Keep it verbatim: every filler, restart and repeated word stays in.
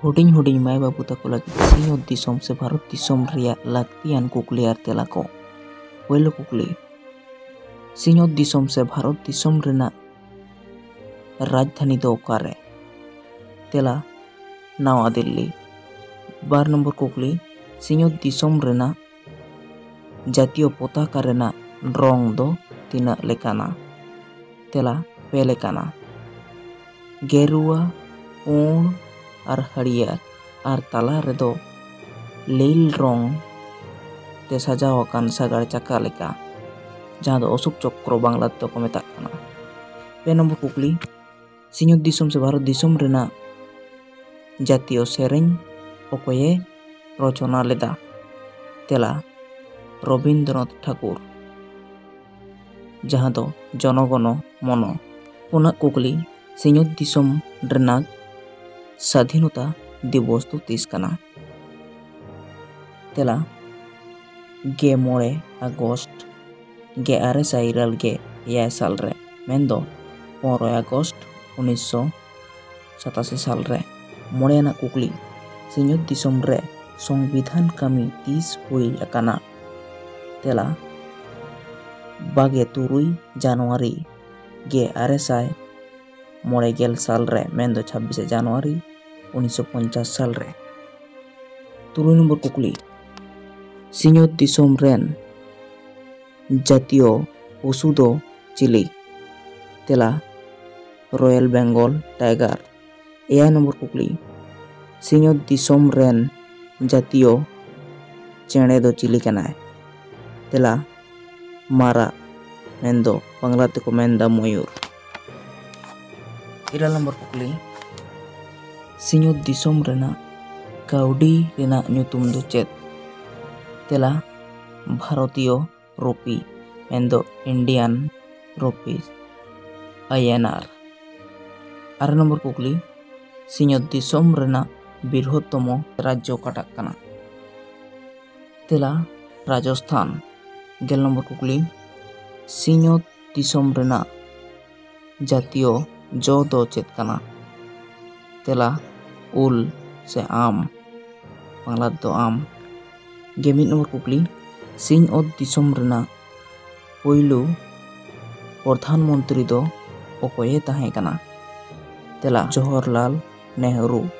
ᱦᱩᱰᱤᱧ ᱦᱩᱰᱤᱧ ᱢᱟᱹᱭ ᱵᱟᱹᱵᱩ ᱛᱟᱠᱚ ᱞᱟᱹᱜᱤᱫ ᱥᱤᱧᱚᱛ ᱫᱤᱥᱚᱢ ᱥᱮ ᱵᱷᱟᱨᱚᱛ ᱫᱤᱥᱚᱢ ᱨᱮᱭᱟᱜ ᱞᱟᱹᱠᱛᱤᱭᱟᱱ ᱠᱩᱠᱞᱤ ᱟᱨ ᱛᱮᱞᱟ ᱠᱚ᱾ ᱯᱳᱭᱞᱳ ᱠᱩᱠᱞᱤ, ᱥᱤᱧᱚᱛ ᱫᱤᱥᱚᱢ ᱥᱮ ᱵᱷᱟᱨᱚᱛ ᱫᱤᱥᱚᱢ ᱨᱮᱱᱟᱜ ᱨᱟᱡᱽᱫᱷᱟᱱᱤ ᱫᱚ ᱚᱠᱟᱨᱮ? ᱛᱮᱞᱟ, ᱱᱟᱣᱟ ᱫᱤᱞᱞᱤ᱾ ᱵᱟᱨ ᱱᱚᱢᱵᱚᱨ ᱠᱩᱠᱞᱤ, ᱥᱤᱧᱚᱛ ᱫᱤᱥᱚᱢ ᱨᱮᱱᱟᱜ ᱡᱟᱹᱛᱤᱭᱚ ᱯᱚᱛᱟᱠᱟ ᱨᱮᱱᱟᱜ ᱨᱚᱝ ᱫᱚ ᱛᱤᱱᱟᱹᱜ ᱞᱮᱠᱟᱱᱟ? ᱛᱮᱞᱟ, ᱯᱮ ᱞᱮᱠᱟᱱᱟ᱾ ᱜᱮᱨᱩᱣᱟ, ᱯᱩᱸᱰ ᱟᱨ ᱦᱟᱹᱨᱭᱟᱹᱲ, ᱟᱨ ᱛᱟᱞᱟ ᱨᱮᱫᱚ ᱞᱤᱞ ᱨᱚᱝ ᱛᱮ ᱥᱟᱡᱟᱣ ᱟᱠᱟᱱ ᱥᱟᱜᱟᱲ ᱪᱟᱠᱟ ᱞᱮᱠᱟ, ᱡᱟᱦᱟᱸ ᱫᱚ ᱚᱥᱳᱠ ᱪᱚᱠᱨᱚ ᱵᱟᱝᱞᱟ ᱛᱮᱫᱚ ᱠᱚ ᱢᱮᱛᱟᱜ ᱠᱟᱱᱟ᱾ ᱯᱮ ᱱᱚᱢᱵᱚᱨ ᱠᱩᱠᱞᱤ, ᱥᱤᱧᱚᱛ ᱫᱤᱥᱚᱢ ᱥᱮ ᱵᱷᱟᱨᱚᱛ ᱫᱤᱥᱚᱢ ᱨᱮᱱᱟᱜ ᱡᱟᱹᱛᱤᱭᱚ ᱥᱮᱨᱮᱧ ᱚᱠᱚᱭᱮ ᱨᱚᱪᱚᱱᱟ ᱞᱮᱫᱟ? ᱛᱮᱞᱟ, ᱨᱚᱵᱤᱱᱫᱨᱚᱱᱟᱛᱷ ᱴᱷᱟᱠᱩᱨ, ᱡᱟᱦᱟᱸ ᱫᱚ ᱡᱚᱱᱚᱜᱚᱱᱚ ᱢᱚᱱᱚ᱾ ᱯᱩᱱᱟᱜ ᱠᱩᱠᱞᱤ, ᱥᱤᱧᱚᱛ ᱫᱤᱥᱚᱢ ᱨᱮᱱᱟᱜ ᱥᱟᱫᱷᱤᱱᱚᱛᱟ ᱫᱤᱵᱚᱥ ᱫᱚ ᱛᱤᱥ ᱠᱟᱱᱟ? ᱛᱮᱞᱟ, ᱜᱮ ᱢᱚᱬᱮ ᱟᱜᱚᱥᱴ ᱜᱮ ᱟᱨᱮ ᱥᱟᱭ ᱤᱨᱟᱹᱞ ᱜᱮ ᱮᱭᱟᱭ ᱥᱟᱞ ᱨᱮ, ᱢᱮᱱᱫᱚ ᱯᱚᱱᱨᱚᱭ ᱟᱜᱚᱥᱴ ᱩᱱᱤᱥᱥᱚ ᱥᱟᱛᱟᱥᱤ ᱥᱟᱞ ᱨᱮ᱾ ᱢᱚᱬᱮ ᱟᱱᱟᱜ ᱠᱩᱠᱞᱤ, ᱥᱤᱧᱚᱛ ᱫᱤᱥᱚᱢ ᱨᱮ ᱥᱚᱝᱵᱤᱫᱷᱟᱱ ᱠᱟᱹᱢᱤ ᱛᱤᱥ ᱦᱩᱭ ᱟᱠᱟᱱᱟ? ᱛᱮᱞᱟ, ᱵᱟᱜᱮ ᱛᱩᱨᱩᱭ ᱡᱟᱱᱩᱣᱟᱨᱤ ᱜᱮ ᱟᱨᱮ ᱥᱟᱭ ᱢᱚᱬᱮ ᱜᱮᱞ ᱥᱟᱞ ᱨᱮ, ᱢᱮᱱᱫᱚ ᱪᱷᱟᱵᱵᱤᱥᱮ ᱡᱟᱱᱩᱣᱟᱨᱤ ᱩᱱᱤᱥᱥᱚ ᱯᱚᱧᱪᱟᱥ ᱥᱟᱞ ᱨᱮ᱾ ᱛᱩᱨᱩᱭ ᱱᱚᱢᱵᱚᱨ ᱠᱩᱠᱞᱤ, ᱥᱤᱧᱚᱛ ᱫᱤᱥᱚᱢ ᱨᱮᱱ ᱡᱟᱹᱛᱤᱭᱚ ᱯᱚᱥᱩ ᱫᱚ ᱪᱤᱞᱤ? ᱛᱮᱞᱟ, ᱨᱚᱭᱮᱞ ᱵᱮᱝᱜᱚᱞ ᱴᱟᱭᱜᱟᱨ᱾ ᱮᱭᱟᱭ ᱱᱚᱢᱵᱚᱨ ᱠᱩᱠᱞᱤ, ᱥᱤᱧᱚᱛ ᱫᱤᱥᱚᱢ ᱨᱮᱱ ᱡᱟᱹᱛᱤᱭᱚ ᱪᱮᱬᱮ ᱫᱚ ᱪᱤᱞᱤ ᱠᱟᱱᱟᱭ? ᱛᱮᱞᱟ, ᱢᱟᱨᱟᱜ, ᱢᱮᱱᱫᱚ ᱵᱟᱝᱞᱟ ᱛᱮᱠᱚ ᱢᱮᱱᱫᱟ ᱢᱚᱭᱩᱨ᱾ ᱤᱨᱟᱹᱞ ᱱᱚᱢᱵᱚᱨ ᱠᱩᱠᱞᱤ, ᱥᱤᱧᱚᱛ ᱫᱤᱥᱚᱢ ᱨᱮᱱᱟᱜ ᱠᱟᱹᱣᱰᱤ ᱨᱮᱱᱟᱜ ᱧᱩᱛᱩᱢ ᱫᱚ ᱪᱮᱫ? ᱛᱮᱞᱟ, ᱵᱷᱟᱨᱚᱛᱤᱭᱚ ᱨᱩᱯᱤ, ᱢᱮᱱᱫᱚ ᱤᱱᱰᱤᱭᱟᱱ ᱨᱩᱯᱤ, ᱟᱭ ᱮᱱ ᱟᱨ᱾ ᱟᱨᱮ ᱱᱚᱢᱵᱚᱨ ᱠᱩᱠᱞᱤ, ᱥᱤᱧᱚᱛ ᱫᱤᱥᱚᱢ ᱨᱮᱱᱟᱜ ᱵᱨᱤᱦᱚᱛᱛᱚᱢᱚ ᱨᱟᱡᱽᱡᱚ ᱚᱠᱟᱴᱟᱜ ᱠᱟᱱᱟ? ᱛᱮᱞᱟ, ᱨᱟᱡᱚᱥᱛᱷᱟᱱ᱾ ᱜᱮᱞ ᱱᱚᱢᱵᱚᱨ ᱠᱩᱠᱞᱤ, ᱥᱤᱧᱚᱛ ᱫᱤᱥᱚᱢ ᱨᱮᱱᱟᱜ ᱡᱟᱹᱛᱤᱭᱚ ᱡᱚ ᱫᱚ ᱪᱮᱫ ᱠᱟᱱᱟ? ᱛᱮᱞᱟ, ᱩᱞ᱾ ᱥᱮ ᱟᱢ, ᱵᱟᱝᱞᱟ ᱛᱮᱫᱚ ᱟᱢ᱾ ᱜᱮ ᱢᱤᱫ ᱱᱚᱢᱵᱚᱨ ᱠᱩᱠᱞᱤ, ᱥᱤᱧ ᱚᱛ ᱫᱤᱥᱚᱢ ᱨᱮᱱᱟᱜ ᱯᱳᱭᱞᱳ ᱯᱨᱚᱫᱷᱟᱱ ᱢᱚᱱᱛᱨᱤ ᱫᱚ ᱚᱠᱚᱭᱮ ᱛᱟᱦᱮᱸ ᱠᱟᱱᱟ? ᱛᱮᱞᱟ, ᱡᱚᱣᱟᱦᱚᱨᱞᱟᱞ ᱱᱮᱦᱨᱩ᱾